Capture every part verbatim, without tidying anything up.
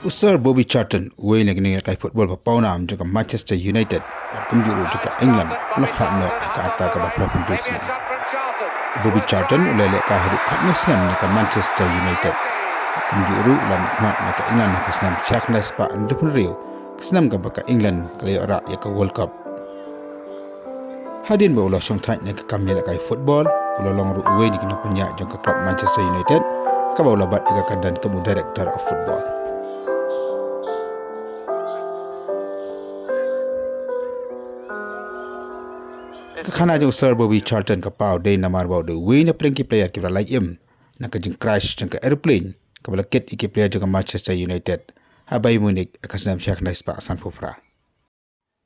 U Sir Bobby Charlton, uwei na ki nongïalehkai football ba pawnam jong ka Manchester United bad kumjuh ruh jong ka England, u la khlad noh ha ka rta kaba phra phew hynriew snem. U Bobby Charlton u la lehkai haduh khathynñiew snem na ka Manchester United. Kumjuh ruh u la mihkhmat na ka England ha ka snem shihajar khyndai spah hynriewphew hynriew, ka snem kaba ka England ka la ïoh rah ïa ka World Cup. Hadien ba u la shongthait na ka kam ïalehkai football, u la long ruh uwei na ki nongpynïaid jong ka club Manchester United, ha kaba u la bat ïa ka kyrdan kum u director of football. Ka khana jong u Sir Bobby Charlton ka paw dei namar ba u dei uwei na pdeng ki player kiba la lait im na ka jingcrash jong ka aeroplane kaba la kit ïa ki player jong ka Manchester United ha Bayern Munich ha ka snem shihajar khyndai spah sanphew phra.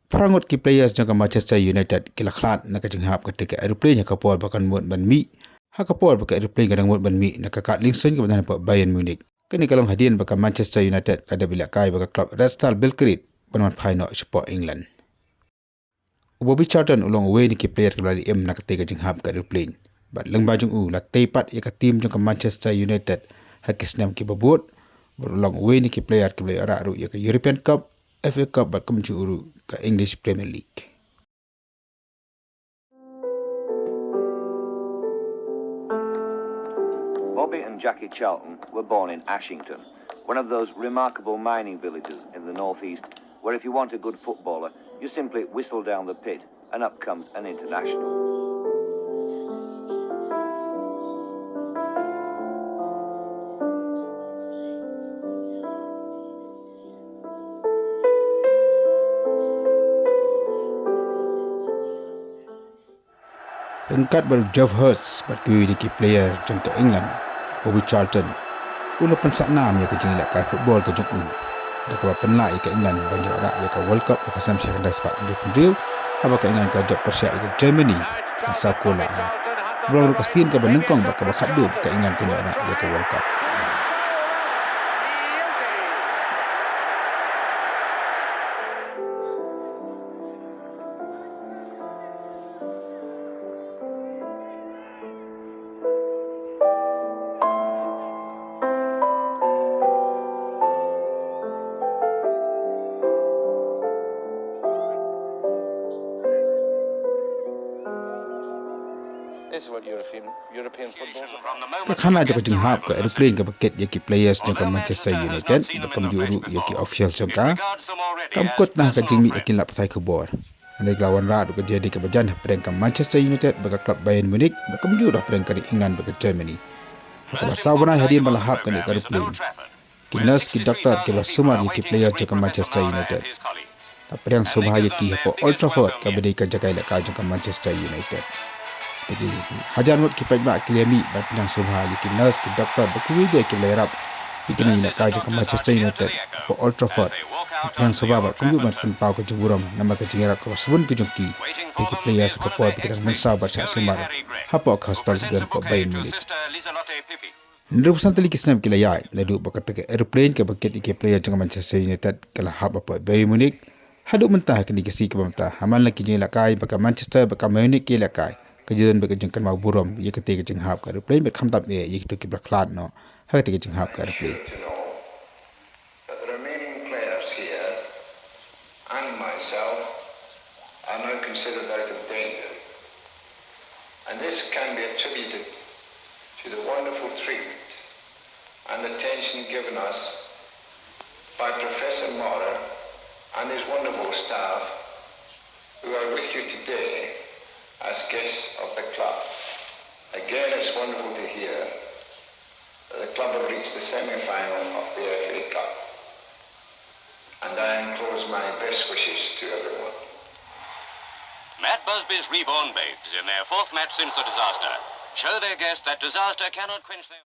Phra ngut ki players jong ka Manchester United ki la khlad na ka jinghap kata ka aeroplane ha ka por ba kan mut ban mih, ha ka por ba ka aeroplane ka dang mut ban mih na ka kad liengsuiñ kaba don hapoh Bayern Munich. Kane ka long hadien ba ka Manchester United la dep ïalehkai bad ka club Red Star Belgrade ban wan phai noh shapoh England. U Bobby Charlton u long uwei na ki player kiba la lait im na katei ka jinghap ka aeroplane. Bad lyngba jong u la tei pat ïa ka team jong ka Manchester United ha ki snem kiba bud. Bad u long uwei na ki player kiba la ïoh rah ruh ïa ka European Cup, F A Cup bad kumjuh ruh ka English Premier League. Bobby and Jackie Charlton were born in Ashington, one of those remarkable mining villages in the northeast, where if you want a good footballer, you simply whistle down the pit and up comes an international. Ryngkat bad u Geoff Hurst bad kiwei de ki player jong ka England, Bobby Charlton u la pynsahnam ïa ka jingïalehkai football ka jong u da kaba pynlah ïa ka England ban ïoh rah ïa ka World Cup ha ka snem shihajar khyndai spah hynriewphew hynriew, haba ka England ka la jop pyrshah ïa ka Germany da saw kol la ar. Ba long ruh ka sien kaba nyngkong bad kaba khatduh ba ka England kan ïoh rah ïa ka World Cup. This is what European European football. Ka khana jong ka jinghap ka aeroplane kaba kit ïa ki players jong ka Manchester United bad kumjuh ruh ïa ki official jong ka kam kut na ka jingmih ïa ki lad pathai khubor. Hynrei ka la wanrah ruh ka jingïadei kaba jan hapdeng ka Manchester United bad ka club Bayern Munich bad kumjuh ruh hapdeng ka ri England bad ka Germany. Ha kaba saw bnai hadien ba la hap kane ka aeroplane, ki nurse ki doktor ki la sumar ïa ki player jong ka Manchester United. La pdiang sngewbha ïa ki hapoh Old Trafford kaba dei ka jaka ïalehkai jong ka Manchester United. Ki hajar ngut ki paidbah ki la mih ban pdiang sngewbha ïa ki nurse ki doktor bad kiwei de kiba la ïarap ïa ki nongïalehkai jong ka Manchester United hapoh Old Trafford. Pdiang sngewbha bad kumjuh ban pynpaw ka jingburom namar ka jingïarap kaba sbun ka jong ki ïa ki players ha ka por ba ki dang mynsaw bad shah sumar hapoh ka hospital kaba don hapoh Bayern Munich. Hynriewphew san tylli ki snem ki la ïaid naduh ba kata ka aeroplane kaba kit ïa ki player jong ka Manchester United ka la hap hapoh Bayern Munich. Haduh mynta ha kine ki sngi kiba mynta, ha man la ki jingïalehkai ba ka Manchester bad ka Munich ki ïalehkai, ka jingdon bad ka jingkynmaw burom ïa katei ka jinghap ka aeroplane bad khamtam eh ïa kito kiba la khlad noh ha katei ka jinghap ka aeroplane. But the remaining players here and myself are now considered out of danger. And this can be attributed to the wonderful treatment and attention given us by Professor Maurer and his wonderful staff who are with you today as guests of the club. Again, it's wonderful to hear that the club have reached the semi-final of the F A Cup. And I enclose my best wishes to everyone. Matt Busby's Reborn Babes, in their fourth match since the disaster, show their guests that disaster cannot quench their